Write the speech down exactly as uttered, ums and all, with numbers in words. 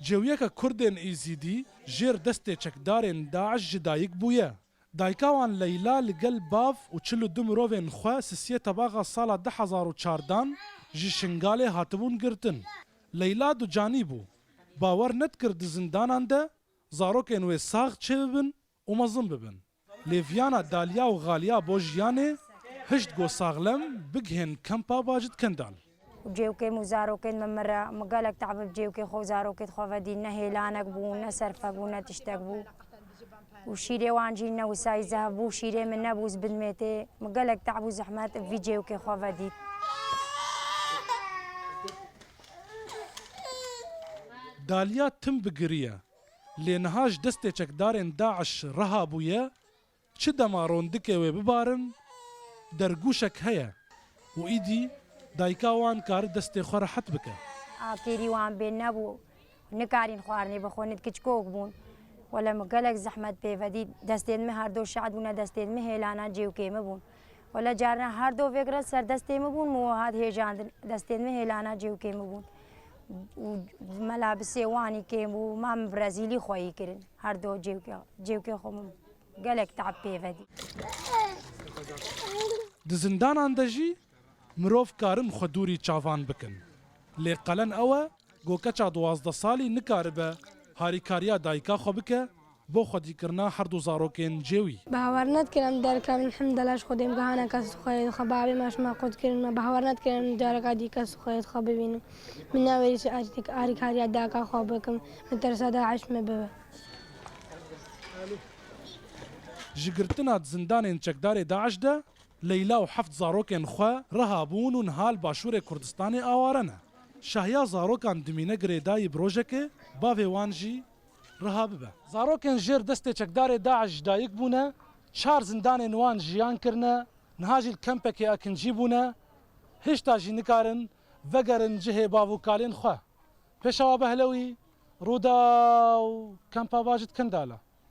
Cêwiyeke Kurdên Êzîdî jêr destê çekdarên DAIŞ ji dayik bûye. Dayika wan Leyla li gel bav û çil û du mirovên xwe sisiyê tebaxa sala du hezar û çardan ji Şingalê hatibûn girtin. Leyla ducanî bû. Bawer nedikir di zindanan de zarokên wê sax çêbibin û mezin bibin. Lê viyana Daliya û Xaliya bo jiyanê hişt go saxlem bigihên kempa Bacit Kendal. Û cêwkên û zarokên min mire, min gelek te'b bi cêwkê xwe û zarokê xwe vedî, ne hêlanek bû, ne serfek bû, ne tiştek bû. Û şîrê wan jî ne wisayî zehf bû, şîrê min nebû, ez bidmê tê. Min gelek te'b û zehmet vî cêwkê xwe vedît. Daliya tim bigiriye. Lê niha ji destê çekdarên DAIŞ reha bûye, çi dema rondikê wê bibarin, dergûşek heye û îdî dayika wan kari destê xwe rehet bike. Akêrî wan bê nebû, nikarîn xwarinê bixwin, kiçkok bûn. Wele min gelek zehmet pê vedî, destên min her do şeht bûne, destên min hêlana cêwkê min bûn. Wele carna her do vêgre ser destê min bûn, min hat hêjandin, destên min hêlana cêwkê min bûn. Û melabisê wanî kêm bû, ma min bi rezîlî xweyî kirin. Her do cêwke, cêwkê xwe min gelek te'b pê vedî. Di zindanan de jî mirov karin xwe dûrî çavan bikin. Lê qelen ew e, go keça duwazdeh salî nikaribe harîkariya dayika xwe bike bo xwedîkirina her du zarokên cêwî. Bawer nedikir em derkevin, hemdela ji Xwedê em gihane kes xwe, xwe bavê me ji me qut kirin, me bawer nedikir em careka dî kes xwe, xwe bibînin. Min newêrî ji arîk-, arîkariya dayika xwe bikim, min tersa DAIŞ min bibe. Ji girtina di zindanên çekdarê DAIŞ de Leyla û heft zarokên xwe reha bûn û niha li Başûrê Kurdistanê aware ne. Şahiya zarokan dimîne girêdayî bi rojekê bavê wan jî reha bibe. Zarokên jêr destê çekdarê DAIŞ ji dayik bûne, çar zindanên wan jiyan kirine, niha jî li kempekê Akincî bûne, hêşta jî nikarin vegerin cihê bav û kalên xwe. Pêşawa Behlewî, Rûdaw, Kempa Bacit Kendala.